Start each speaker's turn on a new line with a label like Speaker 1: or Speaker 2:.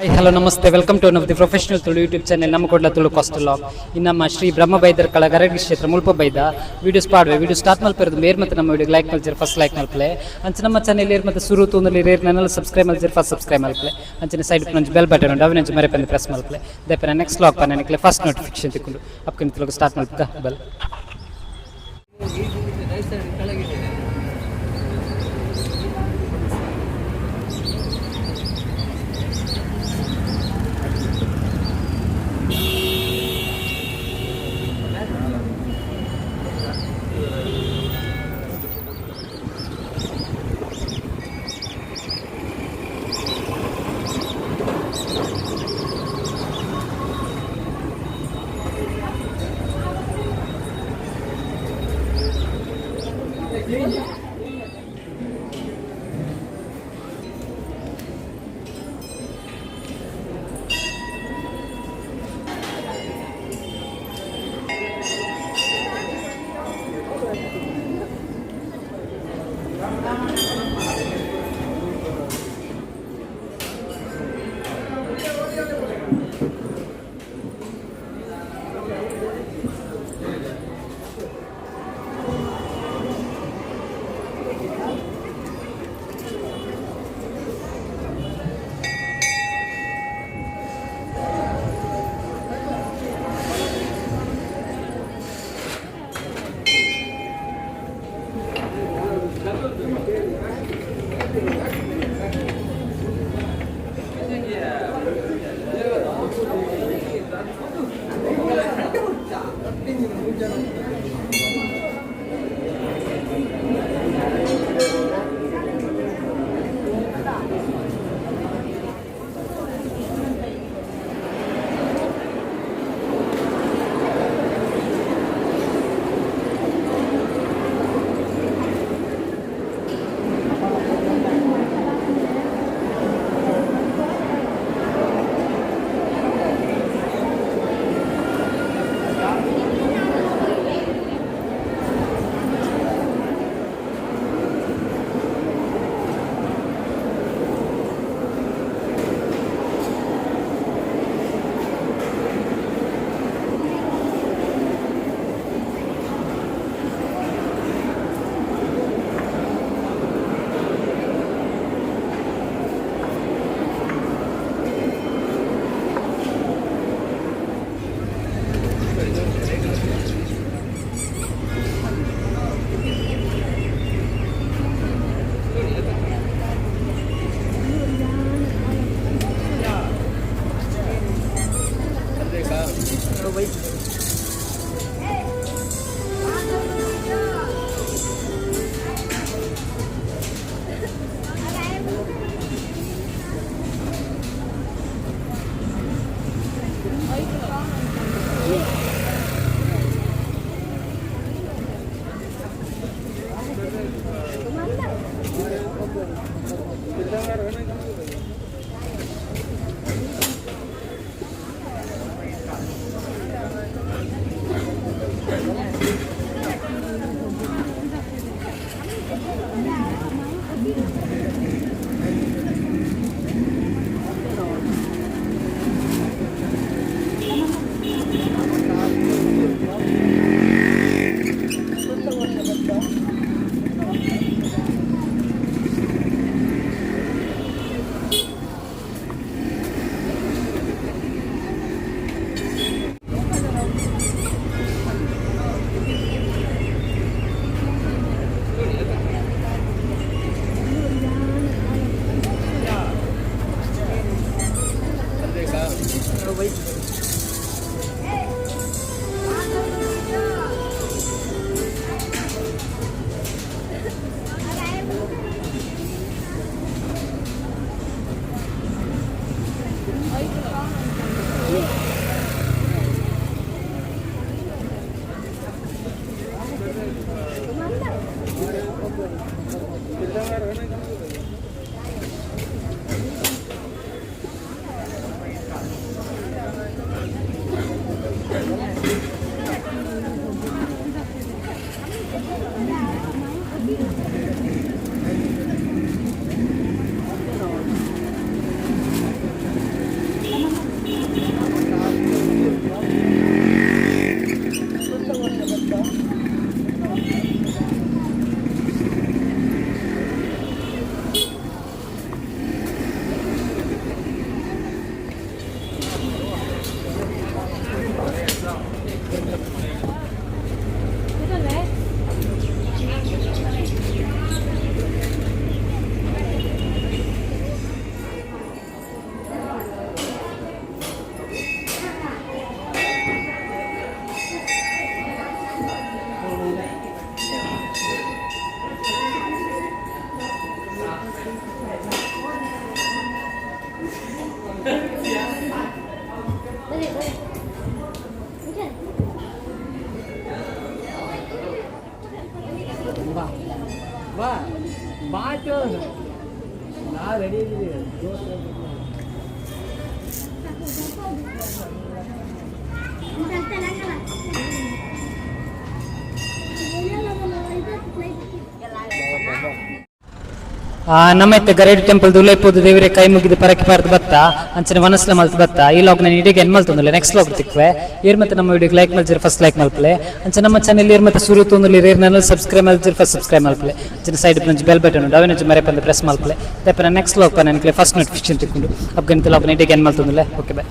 Speaker 1: Hi, hello, namaste. Welcome to one of the professional Tulu YouTube channel, ನಮ್ಮ ಕೊಡ್ಲ Tulu coastal log. ಇನ್ನು ನಮ್ಮ ಶ್ರೀ ಬ್ರಹ್ಮ ಬೈದರ್ ಕಳ ಗರಡಿ ಕ್ಷೇತ್ರ ಮುಲ್ಪ ಬೈದ ವೀಡಿಯೋಸ್ ಪಾಡುವೆ. ವೀಡಿಯೋ ಸ್ಟಾರ್ಟ್ ಮಲ್ಪೆರದು ಮೇರ್ ಮತ್ತೆ ನಮ್ಮ ವೀಡಿಯೋ ಲೈಕ್ ಮಲ್ಜರ್, ಫಸ್ಟ್ ಲೈಕ್ ಮಲ್ಪಲೆ. ಅಂಚ ನಮ್ಮ ಚಾನೆಲ್ ಏರ್ ಮತ್ತೆ ಸುರು ತೂಂದಲ್ಲಿ ರೇರ್ ನನ್ನೆಲ್ಲ ಸಬ್ಸ್ಕ್ರೈಬ್ ಮಲ್ಜರ್, ಫಸ್ಟ್ ಸಬ್ಸ್ಕ್ರೈಬ್ ಮಲ್ಪಲೆ. ಅಂಚನೆ ಸೈಡ್ ನಂಜು ಬೆಲ್ ಬಟನ್ ಉಂಡು, ಅವನಂಚು ಮರೆಪಂದು ಪ್ರೆಸ್ ಮಲ್ಪಲೆ. ದೆಪ್ಪನ ನೆಕ್ಸ್ಟ್ ಲಾಗ್ ಪನ್ನ ಫಸ್ಟ್ ನೋಟಿಫಿಕೇಶನ್ ತಿಕ್ಕೊಂಡು ಅಪ್ಕಿನ ತುಳುಕು ಸ್ಟಾರ್ಟ್ ಮಲ್ಪಕ ಬಲ್. ನಮ್ಮ ಇತ್ತೆ ಗರಡಿ ಟೆಂಪಲ್ ದುಲೈಪೋದು ದೇವರೇ ಕೈ ಮುಗಿದು ಪರಕೆ ಪಾರ್ದು ಬತ್ತ, ಅಂಚನೆ ವನಸ್ಲ ಮಲ್ತ್ ಬತ್ತ. ಈ ಲಾಗ್ ನಾನು ಇಡೀ ಎನ್ ಮಲ್ತೊಂದುಲ್ಲೆ, ನೆಕ್ಸ್ಟ್ ಲಾಗ್ ತಿಕ್ವೆ. ಏರ್ ಮತ್ತೆ ನಮ್ಮ ವಿಡಿಯೋ ಲೈಕ್ ಮಲ್ಜರ್ ಫಸ್ಟ್ ಲೈಕ್ ಮಲ್ಪಲೆ. ಅಂಚೆ ನಮ್ಮ ಚಾನೆಲ್ ಏರ್ ಮತ್ತೆ ಸುರು ತೋಂದುಲಿ ರೇರ್ ನಾನು ಸಬ್ಸ್ಕ್ರೈಬ್ ಮಲ್ಜರ್ ಫಸ್ಟ್ ಸಬ್ಸ್ಕ್ರೈಬ್ ಮಲ್ಪಲೆ. ಅಂಚನೆ ಸೈಡ್ ಒಂಜಿ ಬೆಲ್ ಬಟನ್ ಉಂಡು, ಅವೆನೊಂಜಿ ಮರೆಪಂದೆ ಪ್ರೆಸ್ ಮಲ್ಪಲೆ. ದೆಪ್ಪನ ನೆಕ್ಸ್ಟ್ ಲಾಗ್ ಪನ ಫಸ್ಟ್ ನೋಟಿಫಿಕೇಶನ್ ತಿಕ್ಕೊಂಡು. ಅಪ್ಗಂತ ಲಾಗ್ ಇಡೀ ಎನ್ ಮಲ್ತೊಂದುಲ್ಲೆ. Okay, bye.